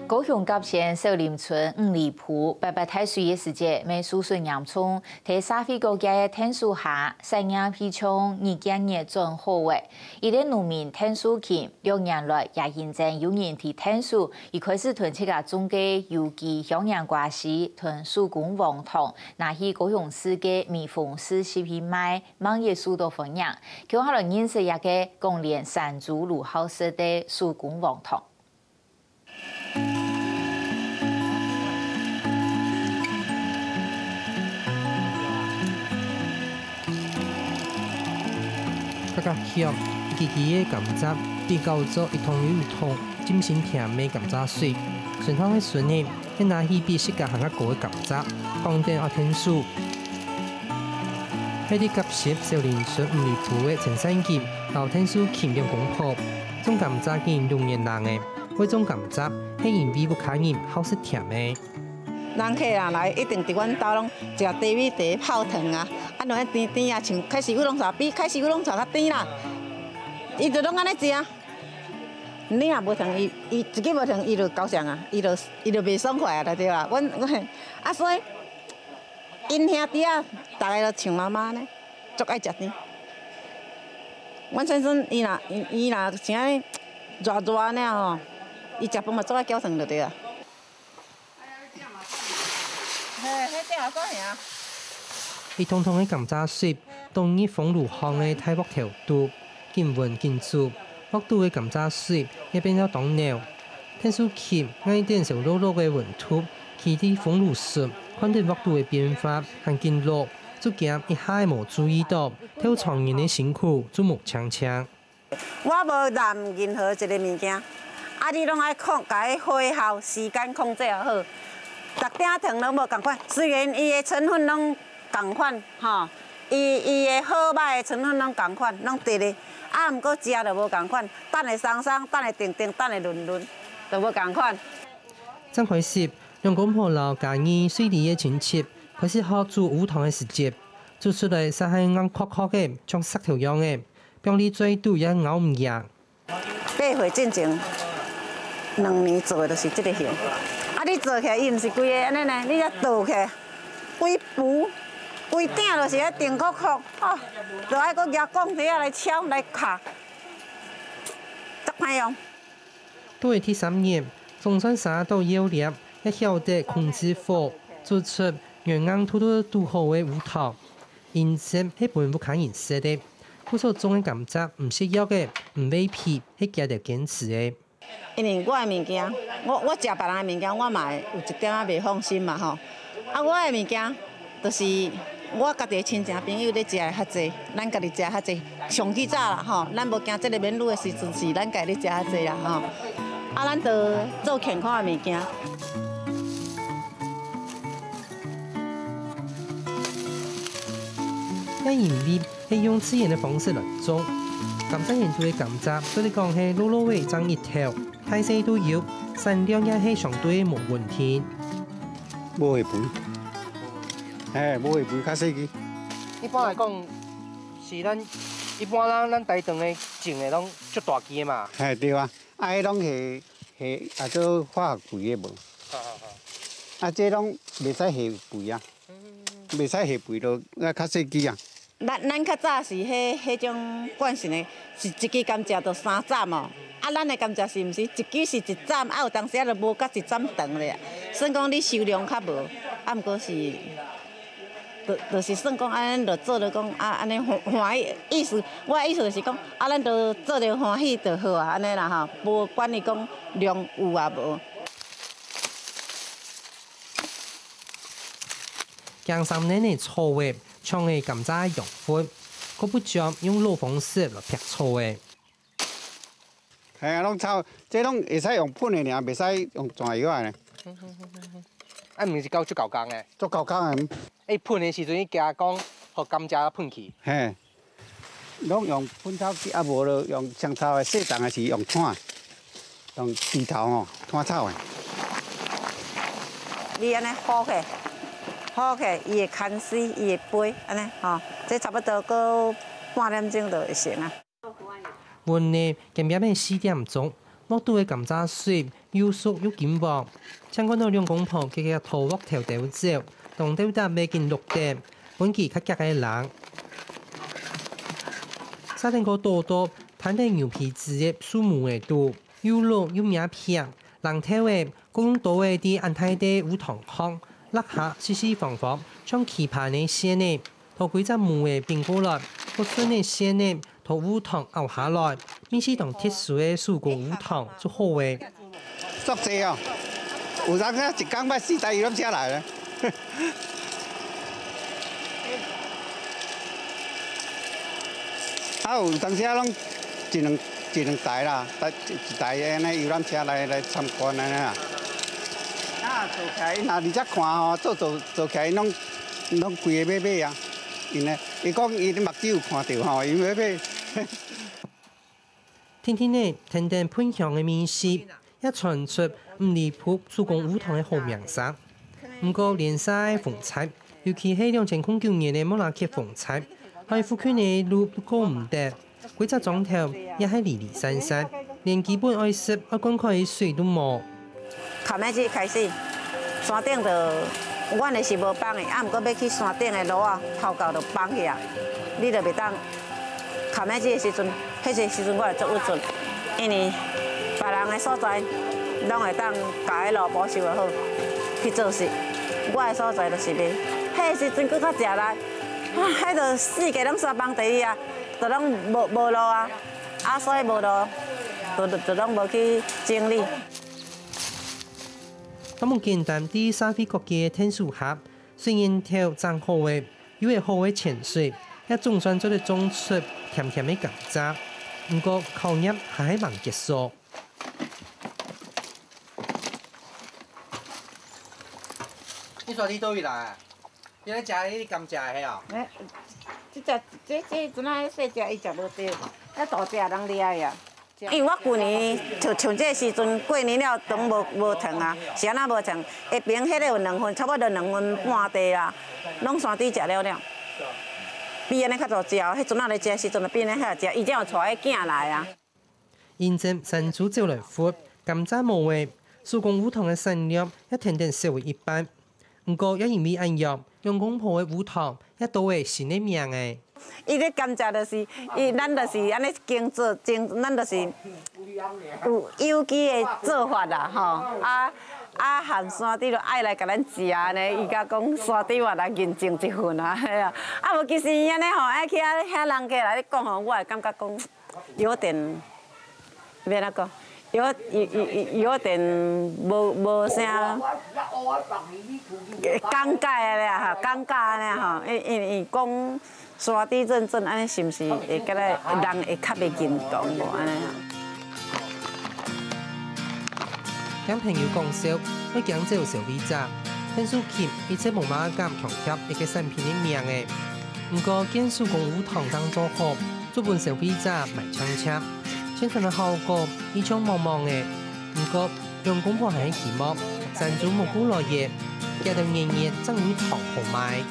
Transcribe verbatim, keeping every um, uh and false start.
高雄甲仙小林村五里埔，八八大水个時節，乜受損嚴重，在社會各界个𢯭手下，產業係從二月轉好个。一个農民𢯭手勤，六年來也認真有人在𢯭手，佢開始同自家種个有機香煙瓜絲，同手工黃糖，拿去高雄市个蜜蜂市集去賣， 乜也受到歡迎。共下來認識這个廣蓮山豬滷好食个手工黃糖。較較香，一支支个甘蔗，比較做一桶又一桶，浸成甜个甘蔗水。順糖个順呢， 係拿去比自家還較高个甘蔗，講等愛𢯭手。係在甲仙小林村五里埔个陳善金摎𢯭手勤兩公婆，種甘蔗已經六年零了。會種甘蔗係因為屋下人好食甜个。人客啊來，一定佇阮兜攏食茶米茶泡湯啊，啊，落去甜甜啊，像開始烏龍茶，比開始烏龍茶較甜啦。伊就攏按呢食。 你若無糖，伊伊一支無糖，伊就高興啊，伊就伊就袂爽快啊，就對啦。阮阮啊，所以𪜶兄弟啊，逐个都像媽媽呢，足愛食甜。阮先生伊若伊伊若像按呢熱熱按呢吼，伊食飯嘛足愛攪糖就對啦。 嘿，彼隻好高興啊！一桶桶个甘蔗水，倒入風爐項个大鑊頭肚，緊搵緊煮，鑊肚个甘蔗水也變到當濃。𢯭手勤，愛等燒熝熝个溫度，企在風爐脣，看等鑊肚个變化，還緊熝，就驚一下仔無注意到，透長年个辛苦就無淨淨。 我無濫任何一个物件，啊，你攏愛控，共伊火候、時間控制好好。逐鼎糖攏無仝款，雖然伊的成分攏仝款，吼，伊伊的好歹的成分攏仝款，攏一个，啊，毋過食就無仝款，等下鬆鬆，等下𠕇𠕇，等下嫩嫩，就無仝款。正開始，兩公婆摎嘉義水里个親戚開始學煮烏糖个時節，煮出來煞係硬殼殼个，像石頭樣个。 放佇嘴肚也咬毋贏。八歲進前，兩年做的就是這个形。啊，你做起來，伊毋是規个按呢呢，你愛倒起來，規晡，規鼎就是愛𠕇硞硞，哦，就愛閣攑槓仔來敲來敲，足歹用。 到了第三年，總算捎著要領，也曉得控制火，做出原硬嘟嘟嘟好个烏糖。因此係分屋下人食个，故所種个甘蔗毋食藥个，毋會肥，係佢兜堅持个。因為我的物件，我我食別人的物件，我嘛會有一點仔袂放心嘛吼。啊，我的物件 就是我家己的親情朋友咧食的較濟，咱家己食較濟。上起早啦吼，咱無驚這个面攄的時陣，是咱家己咧食較濟啦吼。啊，咱就做健康的物件。也因為係用自然的方式來種，甘蔗園肚个甘蔗，做得講係老老个一隻日頭。 大細都有，產量也係相對無問題。無會肥，嘿，無會肥，較細支。一般來講，是咱一般咱咱台東的種的攏足大支的嘛。嘿，對啊，啊，彼攏係係啊，做化學肥的無？好好好。啊，這攏袂使下肥啊，袂使下肥就愛較細支啊。 咱咱較早是彼彼種慣性的，是一支甘蔗就三斬哦。啊，咱的甘蔗是毋是一支是一斬，啊，有當時仔就無甲一斬長咧。算講你收量較無，啊，毋過是，就就是算講按呢就做了講啊，按呢歡歡喜意思，我的意思就是講，啊，咱就做了歡喜就好啊，按呢啦吼，無管伊講量有啊無。 驚三年的草仔，搶了甘蔗个養分，閣不將用老方式來擗草仔。嘿啊，攏草，這攏會使用噴的爾，袂使用濺藥仔呢。啊，毋是夠足厚工的？足厚工的。欸，噴的時陣，你驚講，予甘蔗噴去？嘿。 攏用噴草機，啊無就用雙頭的，細隻的是用扞，用鋤頭吼，扞草的。你按呢戽起，戽起，伊會牽絲，伊會飛，按呢吼，這差不多過半點鐘就會成啊。溫呢，鹹鹹的四點鐘，屋肚的甘蔗水又熟又金黃，淨看到兩公婆遽遽拖鑊頭兜走，當鬥膽仔緊落等，分佢較遽个冷。沙丁哥多多攤在牛皮紙个樹模仔肚，又熝又惹撇，冷透仔，過用刀仔在恁大垤烏糖殼，落下四四方方，像棋盤个線仔，拖歸隻模仔拚過來，過順仔線仔， 拖烏糖拗下來，味緒當特殊个手工烏糖就好咧。足濟哦，有當時一工捌四台遊覽車來咧。啊，有當時啊，攏一兩一兩台啦，一台个按呢遊覽車來來參觀按呢啦。啊，做起來，若你遮看吼，做做做起來攏攏規个欲買啊，因為伊講伊目睭有看著吼，伊欲買。 定定仔，跈等歕香个味緒，也傳出毋離譜手工烏糖个好名聲。毋過，連續个風災，尤其係兩千空九年个莫拉克風災，害附近个路過毋得，幾隻庄頭也係離離散散，連基本愛食、愛灌溉个水都無。 崁仔日開始，山頂就，阮的是無放的，啊，毋過欲去山頂的路仔，頭到就放去啊，你就袂當。崁仔日的時陣，彼个時陣我會足鬱卒，因為別人的所在，攏會當共彼路補修予好，去做事。我的所在就是袂，彼个時陣閣較食力，啊，彼就四界攏煞崩地啊，就攏無無路啊，啊，所以無路，就就就攏無去整理。 當無簡單，佇社會各界个𢯭手下，雖然頭整好咧，又係好个泉水，也總算做得種出甜甜个甘蔗。毋過，考驗還係吂結束。你說你佗位來啊？你來食你甘蔗个係哦？欸，這隻，這，這陣仔細隻，伊食無濟，啊大隻人掠啊。 因為我舊年就像這時陣過年了，攏無，無糖啊，是按怎無糖？下爿彼个有兩分，差不多兩分半地啊，攏山豬食了了。比按呢較早食哦，彼陣仔咧食的時陣，比按呢較早食，伊才有帶彼囝來啊。因為山豬走來伐，甘蔗無咧，手工烏糖个產量也跈等少了一半。 毋過也因為恁樣，兩公婆个烏糖也多了新个名仔。伊个甘蔗就是，伊，咱就是按呢經做，經，咱就是有有機的做法啦，吼。啊，啊，含山豬就愛來共咱食呢，伊共講山豬嘛來認證一份啊，嘿啊。啊，無其實伊按呢吼，愛去遐，遐人客來咧講吼，我會感覺講， 有點，欲按怎講，有，有，有，有點無，無啥，尷尬按呢啊，哈，尷尬按呢吼，因，因為講山豬認證按呢是毋是會敢若人會較袂認同無按呢啊？ 聽朋友講笑，愛驚走消費者，𢯭手級一直無麼敢強調一個產品个名仔。毋過，見手工烏糖當做好，就分消費者買淨淨。宣傳个效果一像茫茫仔。毋過，兩公婆還係希望，山豬無顧來咧，佢兜年年正有糖好賣。